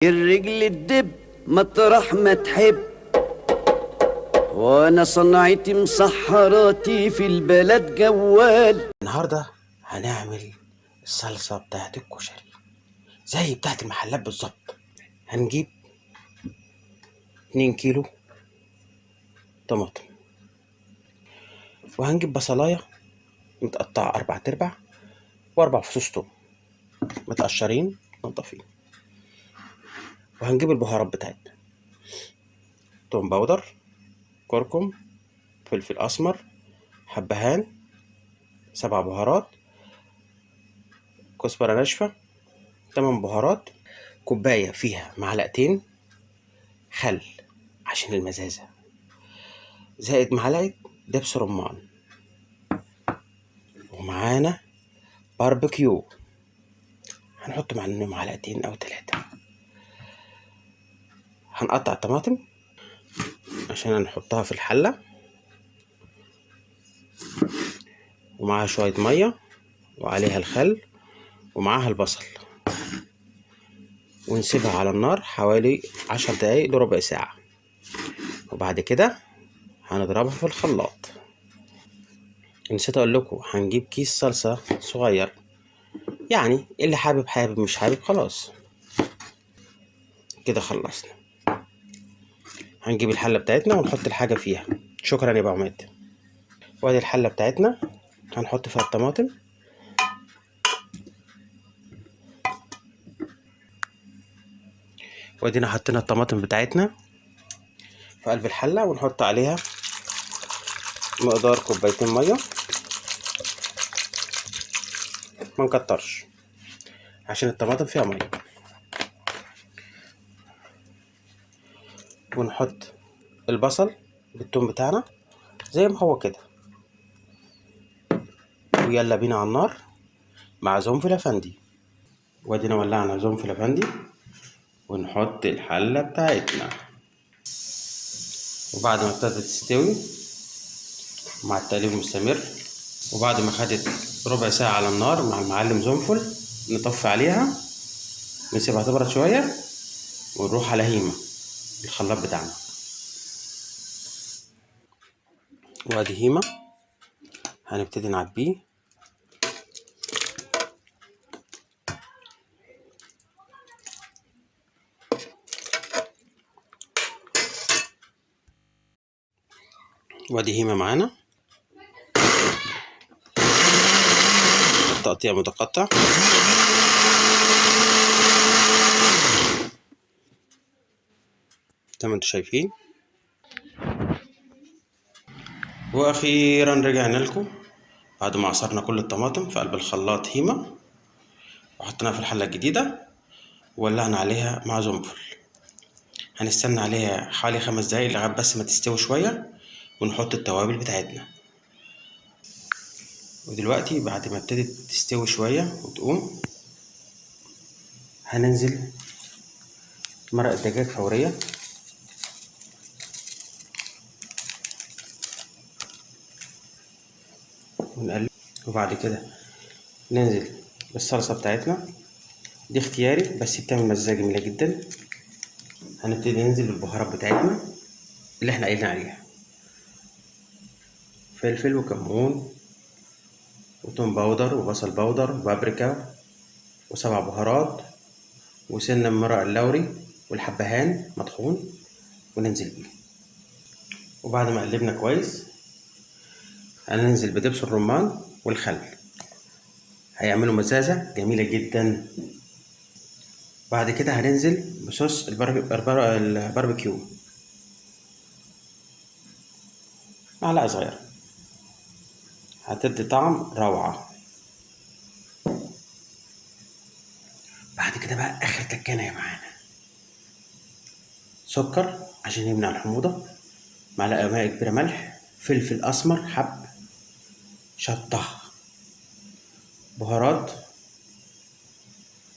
الرجل الدب مطرح ما تحب، وانا صنعتي مسحراتي في البلد جوال. النهارده هنعمل الصلصه بتاعت الكشري زي بتاعت المحلات بالظبط. هنجيب 2 كيلو طماطم، وهنجيب بصلايه متقطعه 4/4 و4 فصوص توم متقشرين منضفين، وهنجيب البهارات بتاعتنا: توم powder، كركم، فلفل اسمر، حبهان، 7 بهارات، كزبره ناشفة، 8 بهارات، كوباية فيها معلقتين خل عشان المزازه، زائد معلقه دبس رمان، ومعانا باربيكيو هنحط معانا معلقتين او 3. هنقطع الطماطم عشان نحطها في الحلة، ومعاها شوية مية، وعليها الخل، ومعاها البصل، ونسيبها على النار حوالي 10 دقايق لربع ساعة، وبعد كده هنضربها في الخلاط. نسيت اقول لكم هنجيب كيس صلصة صغير، يعني اللي حابب حابب، مش حابب خلاص. كده خلصنا. هنجيب الحلة بتاعتنا ونحط الحاجة فيها. شكرا يا ابو عماد. وادي الحلة بتاعتنا هنحط فيها الطماطم، وادينا حطينا الطماطم بتاعتنا في قلب الحلة، ونحط عليها مقدار كوبايتين مية، ما نكترش عشان الطماطم فيها مية، ونحط البصل بالثوم بتاعنا زي ما هو كده، ويلا بينا على النار مع زنفل افندي. وادينا ولعنا زنفل افندي، ونحط الحلة بتاعتنا، وبعد ما ابتدت تستوي مع التقليب المستمر، وبعد ما خدت ربع ساعة على النار مع المعلم زنفل، نطفي عليها ونسيبها تبرد شوية، ونروح على هيمة الخلاط بتاعنا. وادي هيمة هنبتدي نعبيه. وادي هيمة معانا، التقطيع متقطع. زي ما انتم شايفين. واخيرا رجعنا لكم بعد ما عصرنا كل الطماطم في قلب الخلاط هيمة، وحطيناها في الحلة الجديدة، وولعنا عليها مع زنفل. هنستنى عليها حوالي 5 دقايق لغاية بس ما تستوي شوية، ونحط التوابل بتاعتنا. ودلوقتي بعد ما ابتدت تستوي شوية وتقوم، هننزل مرق الدجاج فورية. ونقلب، وبعد كده ننزل بالصلصة بتاعتنا، دي اختياري بس بتعمل مزازة جميلة جدا. هنبتدي ننزل بالبهارات بتاعتنا اللي احنا قايلين عليها: فلفل وكمون وتوم powder وبصل powder وبابريكا و7 بهارات وسنة من مرق اللوري والحبهان مطحون، وننزل بيه. وبعد ما قلبنا كويس هننزل بدبس الرمان والخل، هيعملوا مزازة جميلة جدا. بعد كده هننزل بصوص الباربيكيو، معلقة صغيرة، هتدي طعم روعة. بعد كده بقى آخر تكانة معانا: سكر عشان يمنع الحموضة، معلقة ماء كبيرة ملح، فلفل أسمر حب، شطة، بهارات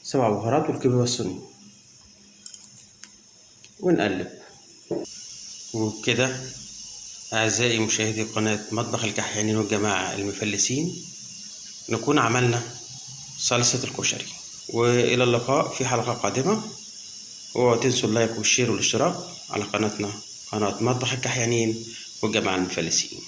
7 بهارات، والكبيبة الصينية، ونقلب. وبكده أعزائي مشاهدي قناة مطبخ الكحيانين والجماعة المفلسين، نكون عملنا صلصة الكشري. وإلى اللقاء في حلقة قادمة. اوعوا تنسوا ال like وال share والاشتراك على قناتنا، قناة مطبخ الكحيانين والجماعة المفلسين.